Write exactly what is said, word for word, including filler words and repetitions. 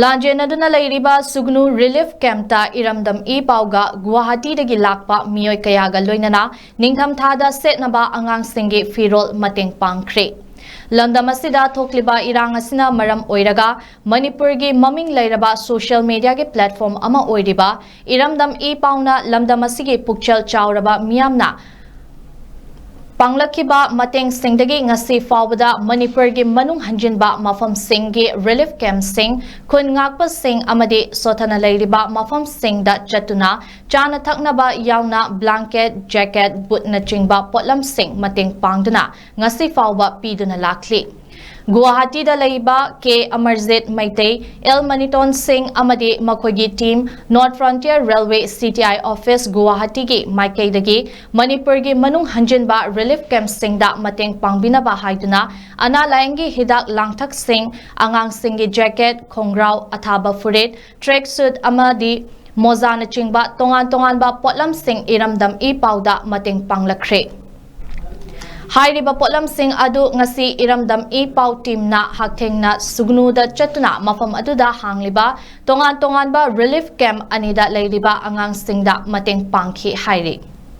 ꯂꯥꯟꯖꯦꯟꯅꯗꯨꯅ ꯂꯩꯔꯤꯕ ꯁꯨꯒꯅꯨ ꯔꯤꯂꯤꯐ ꯀꯦꯝꯞꯇ ꯏꯔꯝꯗꯝ ꯏ ꯄꯥꯎꯒ ꯒꯨꯋꯥꯍꯥꯇꯤꯗꯒꯤ ꯂꯥꯛꯄ ꯃꯤꯑꯣꯏ ꯀꯌꯥꯒ ꯂꯣꯏꯅꯅ ꯅꯤꯡꯊꯝꯊꯥꯗ ꯁꯦꯠꯅꯕ ꯑꯉꯥꯡꯁꯤꯡꯒꯤ ꯐꯤꯔꯣꯜ ꯃꯇꯦꯡ ꯄꯥꯡꯈ꯭ꯔꯦ꯫ ꯂꯝꯗꯝ ꯑꯁꯤꯗ ꯊꯣꯛꯂꯤꯕ ꯏꯔꯥꯡ ꯑꯁꯤꯅ ꯃꯔꯝ ꯑꯣꯏꯔꯒ ꯃꯅꯤꯄꯨꯔꯒꯤ ꯃꯃꯤꯡ ꯂꯩꯔꯕ ꯁꯣꯁꯤꯌꯦꯜ ꯃꯤꯗꯤꯌꯥꯒꯤ ꯄ꯭ꯂꯦꯠꯐꯣꯔꯝ ꯑꯃ ꯑꯣꯏꯔꯤꯕ ꯏꯔꯝꯗꯝ ꯏ ꯄꯥꯎꯅ ꯂꯝꯗꯝ ꯑꯁꯤꯒꯤ ꯄꯨꯛꯆꯦꯜ ꯆꯥꯎꯔꯕ ꯃꯤꯌꯥꯝꯅ ꯄꯥꯡꯂꯛꯈꯤꯕ ꯃꯇꯦꯡꯁꯤꯡꯗꯒꯤ ꯉꯁꯤ ꯐꯥꯎꯕꯗ ꯃꯅꯤꯄꯨꯔꯒꯤ ꯃꯅꯨꯡ ꯍꯟꯖꯤꯟꯕ ꯃꯐꯝꯁꯤꯡꯒꯤ ꯔꯤꯂꯤꯐ ꯀꯦꯝꯞꯁꯤꯡ, ꯈꯨꯟ ꯉꯥꯛꯄꯁꯤꯡ ꯑꯃꯗꯤ ꯁꯣꯊꯅ ꯂꯩꯔꯤꯕ ꯃꯐꯝꯁꯤꯡꯗ ꯆꯠꯇꯨꯅ ꯆꯥꯅ ꯊꯛꯅꯕ ꯌꯥꯎꯅ ꯕ꯭ꯂꯥꯡꯀꯦꯠ, ꯖꯦꯀꯦꯠ, ꯕꯨꯠꯅꯆꯤꯡꯕ ꯄꯣꯠꯂꯝꯁꯤꯡ ꯃꯇꯦꯡ ꯄꯥꯡꯗꯨꯅ ꯉꯁꯤ ꯐꯥꯎꯕ ꯄꯤꯗꯨꯅ ꯂꯥꯛꯂꯤ꯫ ꯒꯨꯋꯥꯍꯥꯇꯤꯗ ꯂꯩꯕ ꯀꯦ ꯑꯃꯔꯖꯤꯠ ꯃꯩꯇꯩ, ꯑꯦꯜ ꯃꯅꯤꯇꯣꯟ ꯁꯤꯡ ꯑꯃꯗꯤ ꯃꯈꯣꯏꯒꯤ team North Frontier Railway C T I office ꯒꯨꯋꯥꯍꯥꯇꯤꯒꯤ ꯃꯥꯏꯀꯩꯗꯒꯤ ꯃꯅꯤꯄꯨꯔꯒꯤ ꯃꯅꯨꯡ ꯍꯟꯖꯤꯟꯕ ꯔꯤꯂꯤꯐ ꯀꯦꯝꯞꯁꯤꯡꯗ ꯃꯇꯦꯡ ꯄꯥꯡꯕꯤꯅꯕ ꯍꯥꯏꯗꯨꯅ ꯑꯅꯥ ꯂꯥꯌꯦꯡꯒꯤ ꯍꯤꯗꯥꯛ ꯂꯥꯡꯊꯛꯁꯤꯡ, ꯑꯉꯥꯡꯁꯤꯡꯒꯤ ꯖꯦꯀꯦꯠ, ꯈꯣꯡꯒ꯭ꯔꯥꯎ, ꯑꯊꯥꯕ ꯐꯨꯔꯤꯠ, ꯇ꯭ꯔꯦꯛ ꯁꯨꯠ ꯑꯃꯗꯤ ꯃꯣꯖꯥꯅꯆꯤꯡꯕ ꯇꯣꯉꯥꯟ ꯇꯣꯉꯥꯟꯕ ꯄꯣꯠꯂꯝꯁꯤꯡ ꯏꯔꯝꯗꯝ ꯏ ꯄꯥꯎꯗ ꯃꯇꯦꯡ ꯄꯥꯡꯂꯛꯈ꯭ꯔꯦ꯫ ꯍꯥꯏꯔꯤꯕ ꯄꯣꯠꯂꯝꯁꯤꯡ ꯑꯗꯨ ꯉꯁꯤ ꯏꯔꯝꯗꯝ ꯏ ꯄꯥꯎ ꯇꯤꯝꯅ ꯍꯛꯊꯦꯡꯅ ꯁꯨꯒꯅꯨꯗ ꯆꯠꯇꯨꯅ ꯃꯐꯝ ꯑꯗꯨꯗ ꯍꯥꯡꯂꯤꯕ ꯇꯣꯉꯥꯟ ꯇꯣꯉꯥꯟꯕ ꯔꯤꯂꯤꯐ ꯀꯦꯝꯞ ꯑꯅꯤꯗ ꯂꯩꯔꯤꯕ ꯑꯉꯥꯡꯁꯤꯡꯗ ꯃꯇꯦꯡ ꯄꯥꯡꯈꯤ ꯍꯥꯏꯔꯤ꯫